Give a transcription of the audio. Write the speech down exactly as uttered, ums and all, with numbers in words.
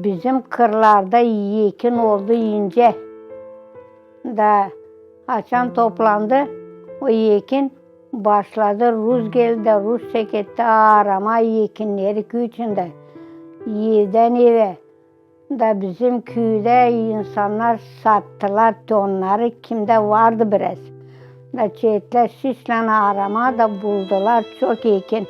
Bizim kırlarda ekin oldu incä. Da açan toplandı o ekin, başladı rus geldi, rus çeketti aarama ekinneri küüyün içindä, evdän evä. Da bizim küüdä insannar sattılar onnarı, kimdä vardı biraz. Da çekettilär sislän aarama, da buldular çok ekin.